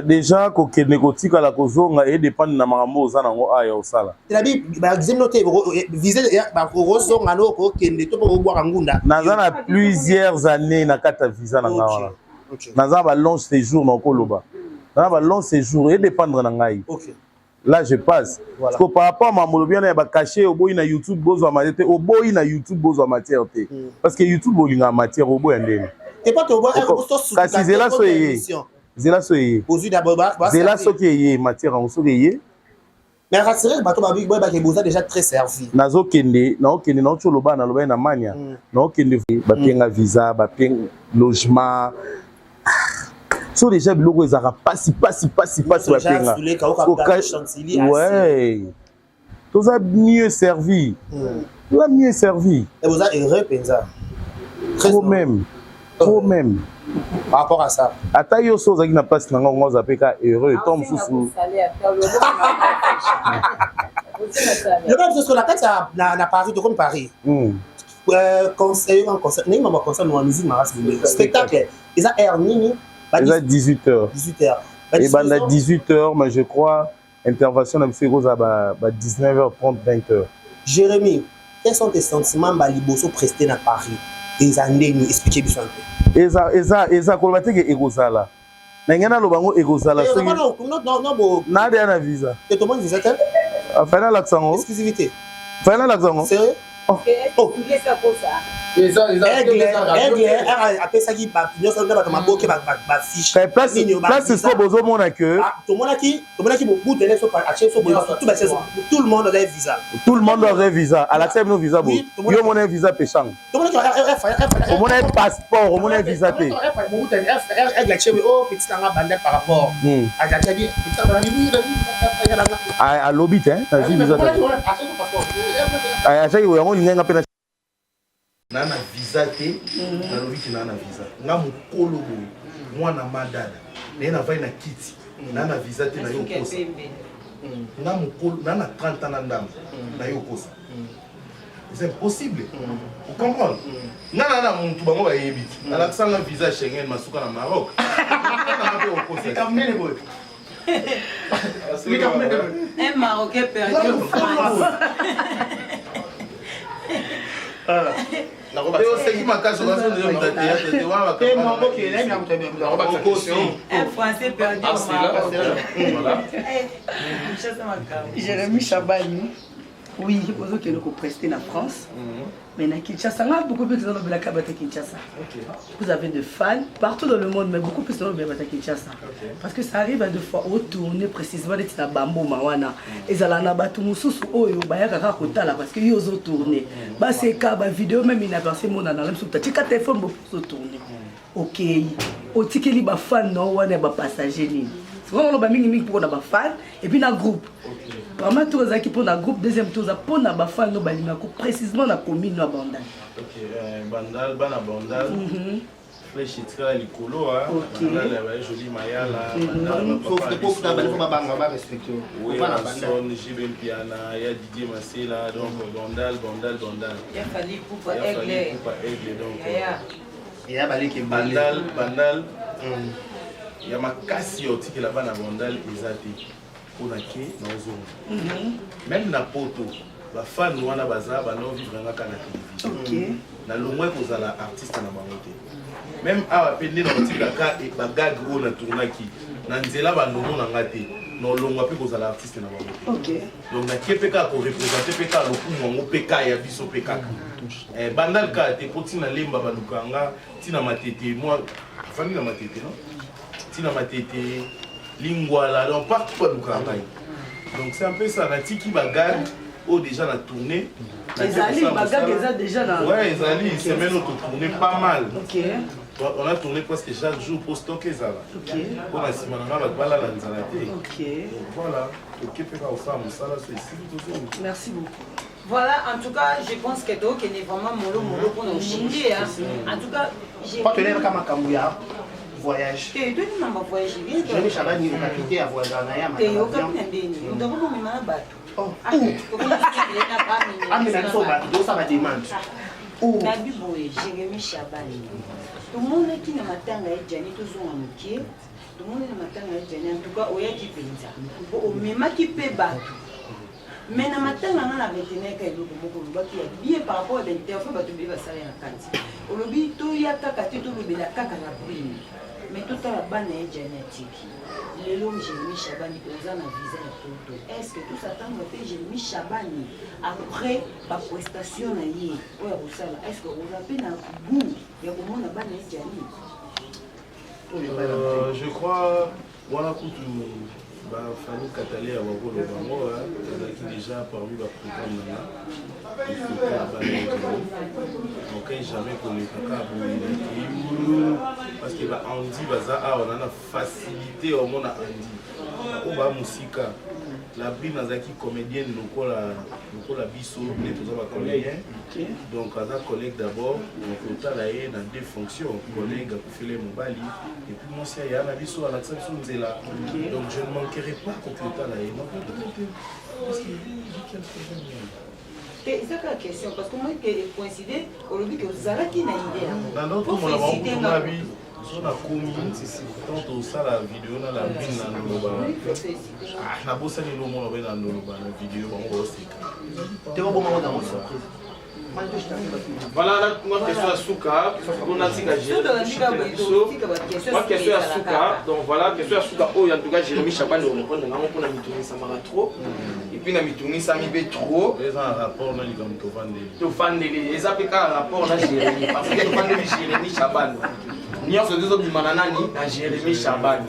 Déjà kokende kotikala kozonga edépendre na makambo oza nango aya osala. C'est-à-dire baexige bino te visa bakozonga no kokende to mpe kobwaka ngunda. Naza na plusieurs années na kati ya visa na ngai wana. Naza ba long séjour na okoloba. Naza ba long séjour edépendre na ngai. Là je passe. Voilà. Parce que par rapport à mambo bien ya ba cachet oboyi na YouTube bozwa matière te, oboyi na YouTube bozwa matière te. Parce que YouTube olinga matière oboya ndeni. Et pas to Kasi zela so eye. Zela so eye. Ozwi d'abord ba Zela soki eye matière yango soki eye. Mais rassurer bato ba big boy ba ke boza déjà très servi. Nazokende, naokende naoti oloba naloba na mania. Naokende bapenga visa, bapenga logement. So déjà biloko ezalaka pasi pasi pasi pasi bapenga. Ouais. Toza mieux servi. Toza mieux servi. Et boza heureux penza. Trop même. Trop même. Par rapport à ça. Ata yo so ozalaki na place na ngai oza mpe ka heureux to mosusu. Le même chose na kati ya na Paris to comme Paris. Conseil en concert, ndenge mama concert na musique makasi spectacle. Eza heure nini? Eza 18h. 18h. Ebanda 18h, mais je crois intervention na biso ekozala ba 19h30 20h. Jérémy, quels sont tes sentiments ba liboso presté na Paris? Eza ndeni, expliquez biso un peu. Eza eza eza koloba te ke ekozala. Na ngai naloba ngo ekozala soki nadeya na visa. Te tomoni visa te? Fai nalakisa ngo. Exclusivité. Fai nalakisa ngo. Sérieux? Oh. Aigle, aigle, apesaki nyonso na bato maboke bafiche. Place siko bozomona ke tomonaki tomonaki mobutu ele so atie so boye tout batie tout le monde avait visa. Tout le monde avait visa. Alakisa bino visa bo. Yo omona visa peshang. Tomonaki Omona passeport, omona visa te. Mobutu aigle atie oh petit nanga bandel par rapport. Atiaki petit nanga oui. Alobi te, nazwi visa te. Atiaki yango olingai nga mpe na na visa te, nalobi ti naa na visa nga mokolo boye mwana madada naye navai na kiti naa na visa te na yo okosa nga mokolo naa na 30 ans na ndambo na yo okosa, c'est impossible ocomprendre. Nga na na mutu bango bayebi ti alakisanga visa Schengen masuka na Maroc nanga mpe okosa. Un Marocain perdu en France. Oseki makasi théâtre te wana. Un Français perdu au Maroc. Jérémy Chabani, oui, ozokende koprester na France, mais na Kinshasa nga beaucoup plus tozalobelaka bato ya Kinshasa. Vous avez de fans partout dans le monde, mais beaucoup plus tozalobela bato ya Kinshasa, parce que ça arrive à deux fois otourner précisément neti na bamboma wana, ezala na bato mosusu oyo bayaka kaka kotala parce que yo ozotourner, baseka bavideo même inaperçu emonana na biso tatika telefone bo ozotourner. Okei otikeli bafan na wana ya bapassager nini? Oloba mingimingi mpona bafan et puis na groupe. Premier tour ezalaki mpona groupe, deuxième tour eza mpona bafan no balingako précisément na commune no ya Bandal. Bandal, bana Bandal, flèche etikala likolo. Bandal ya Joli Mayala, Bandal JB Mpiana ya Didier Masela, donc Bandal, Bandal, Bandal. Ya Fally Ipupa Aigle. Aigle, donc Ya baleki. Bandal, Bandal ya makasi ya otikela bana Bandal eza te mpona ke naozonga même na poto. Bafan wana baza bano vivre nga kaka na télévision, nalongwaki kozala artiste na bango te. Même awa mpe nde naotikaka bagag oyo natournaki na nzela bandomo na nga te, nolongwa mpe kozala artiste na bango te. Donc nakie mpe kaka koreprésenter mpe kaka lokumu yango mpe kaka ya biso mpe kaka Bandal kaka te, mpo ntina Lemba baluka nga, ntina Matete mwa afandi na Matete non, ntina Matete, Lingwala, donc partout balukaka ngai. Donc c'est un peu ça. Natiki bagag oyo déjà na tourné. Ezali bagag eza déjà na Ouais, ezali semaine oyo totourné pas mal. On a tourné presque chaque jour po stock ezala mpo na nsima na nga bato balala nzala te. Donc voilà, oke mpe kaka kosala mosala so esili tozongi. Merci beaucoup. Voilà, en tout cas, je pense que tokende vraiment molo molo mpona oshinde. En tout cas, Po toyebaka makambo ya voyage. Te, toyebi mambo ya voyage. Jérémy Chabani okapi te ya voyage na ye. Te, okapi na ndeni moto akomomema na bato. Amema biso bato, tosala demande. Nabi boye, Jérémy Chabani, tomonaki na matanga ya Jani, tozonga mokie, tomoni na matanga ya Jani, en tout cas oyaki mpenza po omemaki mpe bato. Mais na matanga nga na retenaka eloko moko olobaki ya bien par rapport ya bainterview bato ebele basala na kati. Olobi toya kaka te, tolobela kaka na brine, mais totala bana ya Jani atiki. Lelo Jérémy Chabani oza na visa ya poto, est ce que tosatendre mpe Jérémy Chabani après baprestation na ye oyo ya kosala, est ce que oza mpe na goût ya komona bana ya Jani? Je crois wana kutu bafani katale ya bakoloba yango ezalaki déjà parmi baprogramme na nga efota bana ya Jani. Okai jamais koleka kaka boye nakei, parce que baandi baza awa na facilité ya omona andi oyo baa mosika. La Brine azalaki comédienne lokola biso nde toza bacomédien, donc aza collègue d'abord. Donc otala ye na deux fonctions: collègue akufeli mobali, et puis mwasi aya na biso, alakisa biso nzela. Donc je ne manquerai pas koki otala ye. Non, te, parce que quel problème? Te, eza kaka question, parce que moi ke coïncide olobi ke ozalaki na idée yango. Nandotomona bango bi so nakomi tant tosala video na la Brine na ndoloba, nabosani elomona be na ndoloba na video, bango baoseka. Te, babongango nango surprise. Voilà, moi question ya suka mpona tika biso, moi question ya suka. Donc voilà, question ya suka oyo, en tout cas Jérémy Chabani orépondre nango mpona mitungisamaka trop, et puis na mitungisami mpe trop. Eza na rapport na likambo tovandeli. Tofandeli, eza mpe kaka rapport na Jérémy, parce que tofandeli Jérémy Chabani, nyonso tozobima na nani? Na Jérémy Chabani.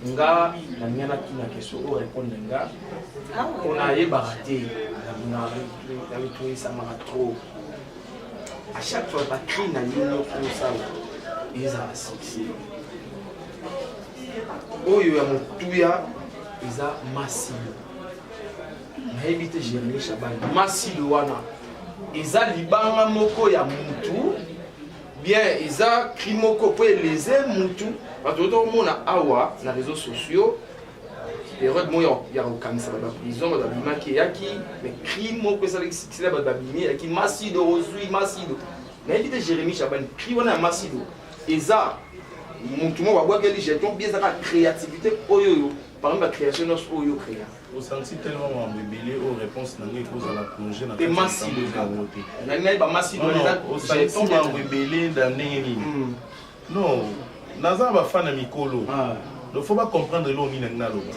Nga nalinga natuna question oyo, répondre nga mpona ayebaka te. Na mitungisamaka trop, à chaque fois bacri na yo nyonso osala ezala succès. Oyo ya motuya eza Masilo. Nayebi te, Jérémi Chabani, Masilo wana eza libanga moko ya mutu bien, eza cri moko po eleze mutu. Bato tokomona awa na réseaux sociaux, période moko ya kokangisa bato baprison, bato babimaki eyaki, mais cri moko esalaki succès ya bato babimi eyaki Masido, ozwi Masido. Nayebi te, Jérémi Chabani, cri wana ya Masido eza mutu moko babwakeli jeton bien, ezaka créativité oyo oyo parmi bacréation nyonso oyo créa? Osanti tellement makambo ebele oyo, réponse na ngai ekozala plonge na te. Masido yango te. Nalingi nayeba Masido. Osanti makambo ebele na ndenge nini? Non, naza na bafan ya mikolo, donc faut bacomprendre eloko nini nangi naloba.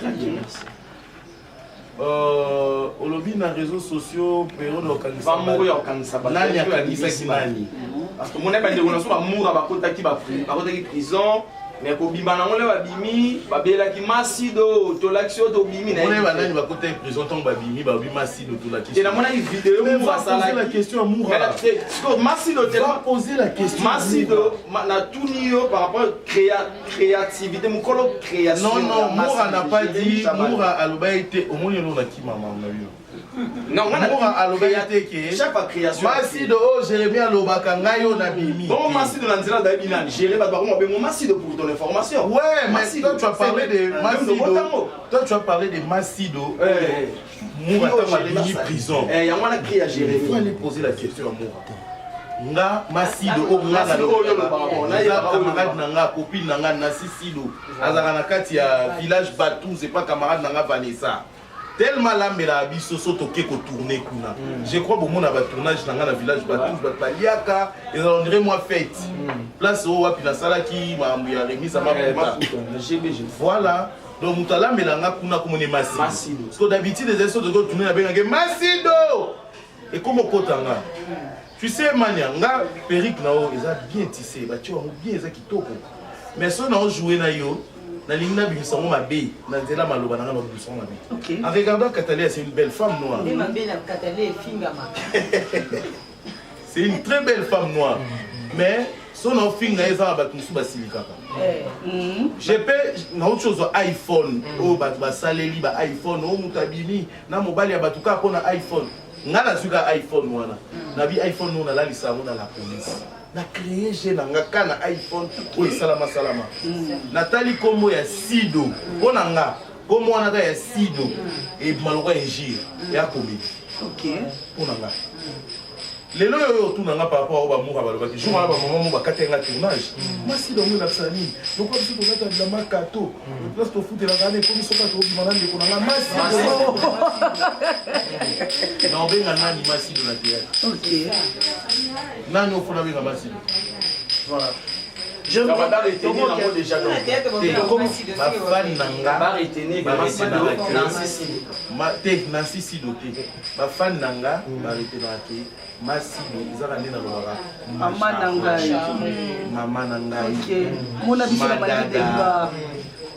Olobi na réseaux sociaux période okangisa ya kokangisa. Nani akangisaki nani? Parce que mona bandeko na so bamura bakotaki prison, mais kobima nango nde babimi, babelaki Masido tolakisi oyo tobimi. Na banani bakotaki prison, ntango babimi babi Masido tolakisi? Te, namonaki video. Mura asalaki la question ya Mura. Masido. Poser la question. Masido, natuni yo par rapport créativité, mokolo création. Non, non, Mura n'a pas dit. Mura alobaki te. Omoni elo nakima mama na bino. Non. Mura alobaki te ke chaque fois création. Masido oyo Jérémi alobaka, ngai oyo nabimi. Bon, Masido na nzela nayebi nani Jéré, bato bakoma bengo Masido, pour ton information. Ouais, mais toi tu as parlé de Masido, toi tu as parlé de Masido. Mura ntango abimi prison. Yango wana cri ya Jérémi. Il faut aller poser la question à Mura. Nga Masido oyo nga eza camarade na nga, copine na nga Nasi Sido, azalaka na kati ya village Batouze, epa camarade na nga Vanessa, tellement alambelaka biso. So toke kotourne kuna, je crois bomona batournage na nga na village Batouze, bato baliaka, ezala on dirait mwa fête. Place oyo wapi nasalaki makambo ya remise ya maputa. Voilà, donc moto alambela nga kuna komona Masido, parce que d'habitude ezali so toke kotourne, nabengaki Masido, ekoma okota nga. Tu sais, mania nga perruque na oyo eza bien tissé, batie yango bien, eza kitoko, mais so na ojoue na yo, nalingi nabimisa yango mabe na nzela maloba na nga, na obimisa yango mabe. En regardant Katalia, c'est une belle femme noire. Nde mabe na Katalia efingama. C'est une très belle femme noire, mais So na ofinga ye eza na bato mosusu basilikaka. Je peux nauti ozwa iPhone oyo bato basaleli ba iPhone oyo moto abimi na mobali ya bato kaka mpo na iPhone. Nga nazwi kaka iPhone wana, nabi iPhone oyo nalalisa yango na la police, na créer jeu na nga ka na iPhone oyo esalama salama. Natali nkombo ya Sido, mpo na nga nkombo wana kaka ya Sido ebima lokola injure ya comédie mpo na nga. Lelo oyo otuna nga par rapport oyo bamoura balobaki jour wana, bamama mo bakati nga tournage. Masido yango elakisa nini? Lokola biso tozata bilamba kato, place tofutelaka wana ekomi soka tobima na ndeko na nga Masido na obenga nani Masido na théâtre? Nani ofona benga Masido? Voilà. Bafani na nga te, Nancy Sido te. Bafani na nga baretenaka ke Masido ezaka nde nalobaka. Mama na ngai. Mama na ngai. Mona biso na manette de gloire.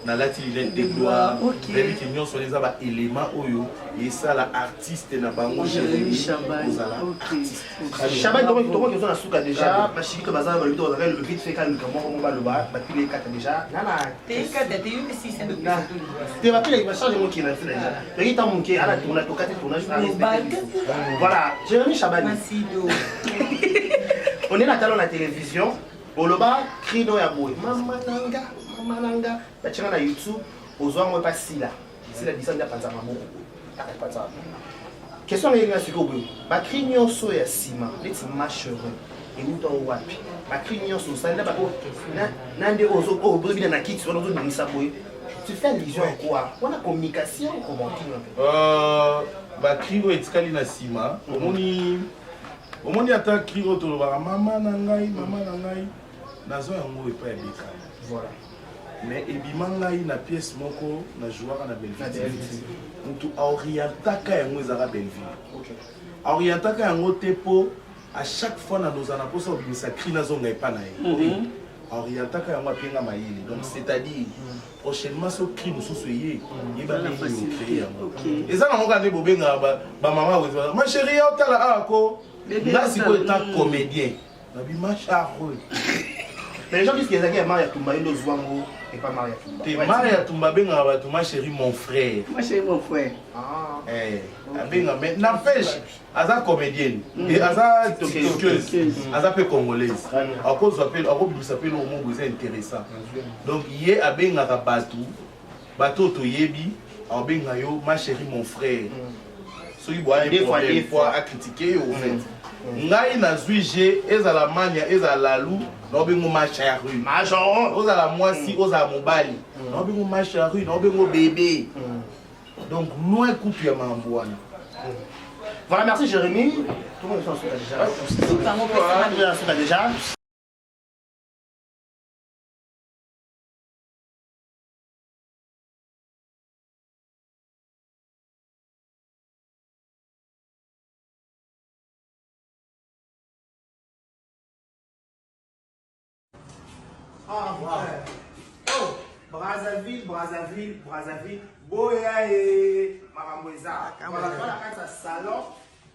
Nalati lunette de gloire. Nayebi ke nyonso wana eza baélément oyo esala artiste na bango Jérémi kozala artiste. Shaban, tokoki toza na suka déjà. Bashiki to baza balobi to bazaka vite fait kaka luka moko mo baloba bapile ekata déjà nana te bapile bacharge moke na biso déjà toyaki ntango moke ala tourna tokati tournage. Voilà, Jérémy Chabani, on est na talo na télévision, oloba cri no ya boye mama nanga, mama nanga, batianga na YouTube, ozwa yango epa Sila Sila bisa nde apanza maboko apanza. Question na yelinga sikoyo boye: bacri nyonso ya nsima neti machere euta o wapi? Bacri nyonso osali na na nde ozobina na kiti wana, ozobimisa boye, tu fais allusion à quoi wana? Communication comment? Bacri oyo etikali na nsima, omoni, omoni ata cri oyo tolobaka mama na ngai, mama na ngai, nazwa yango epai ya Bekana. Voilà. Mais ebima ngai na pièce moko na jouaka na Belleville. Motu aorientaka yango ezalaka Belleville. Aorientaka yango te mpo à chaque fois na nozala na mposa obimisa cri, nazonga epa na ye. Aorientaka yango, apienga mayele. Donc c'est-à-dire prochainement so cri mosusu eye, yeba ndenge nini ocréer yango. Eza nango kaka nde bobengaka bamama, ma chérie, otala awa ko nga sikoyo eta comédien nabi ma charre. Mais les gens disent qu'il y a Maria Tumba, yo ozwa yango epa Maria Tumba. Te, Maria Tumba abengaka bato ma chérie, mon frère. Ma chérie, mon frère. Abenga, mais n'empêche aza comédienne et aza tiktokeuse, aza mpe congolaise, akozwa mpe akobimisa mpe eloko moko eza intéressant. Donc ye abengaka bato, bato oyo toyebi, akobenga yo ma chérie, mon frère. Soki boyani problème po acritique yo, au fait ngai nazwi g ezala mania, ezala lalu, naobengo ma chérie. Ozala mwasi, ozala mobali, naobengo ma chérie, naobengo bébé. Donc loin kutu ya makambo wana. Voilà, merci Jérémy. Tout le monde est déjà. Tout le déjà. Ah, ouais. Oh, Brazzaville, Brazzaville, Brazzaville, boya e makambo eza. Voilà, voilà, kati ya salon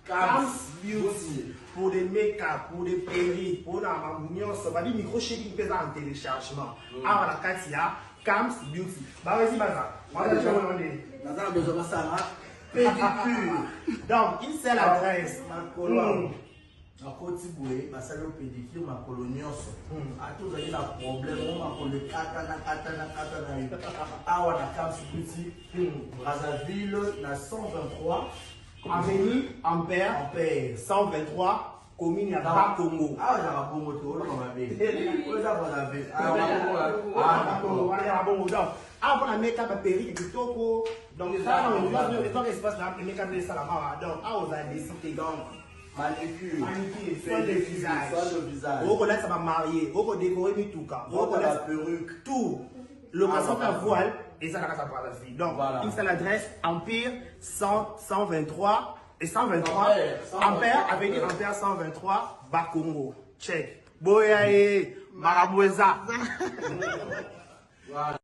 Cams Beauty pour des make-up, pour des perruques, pour na makambo nyonso. Babi micro shaking mpe eza en téléchargement. Awa na kati ya Cams Beauty. Bawezi baza. Naza na besoin basala pédicure. Donc, une seule adresse. Makolo nakoti boye, basali yo pédicure makolo nyonso. Ata ozali na problème o makolo ekatana katana katana yo, awa na Cams Beauty, Brazzaville, na 123 Avenue Ampère, Ampère 123, commune ya Bakongo. Awa ezaka bongo te, oloba mabe, oyo eza Brazzaville. Wana ya bongo. Donc awa mpona make-up, baperruque kitoko. Donc ezaka espace na make-up nde esalama awa. Donc awa ozala décité. Donc manicure, manicure, soin de visage, soin de visage, okolatisa bamariés, okodécorer mituka, okola perruque, tout, location ya voile eza na kati ya Brazzaville. Donc une seule adresse, Empire 100, 123 et 123 Ampère, avenue Ampère 123, Bakongo. Check, boya ye makambo eza. Voilà.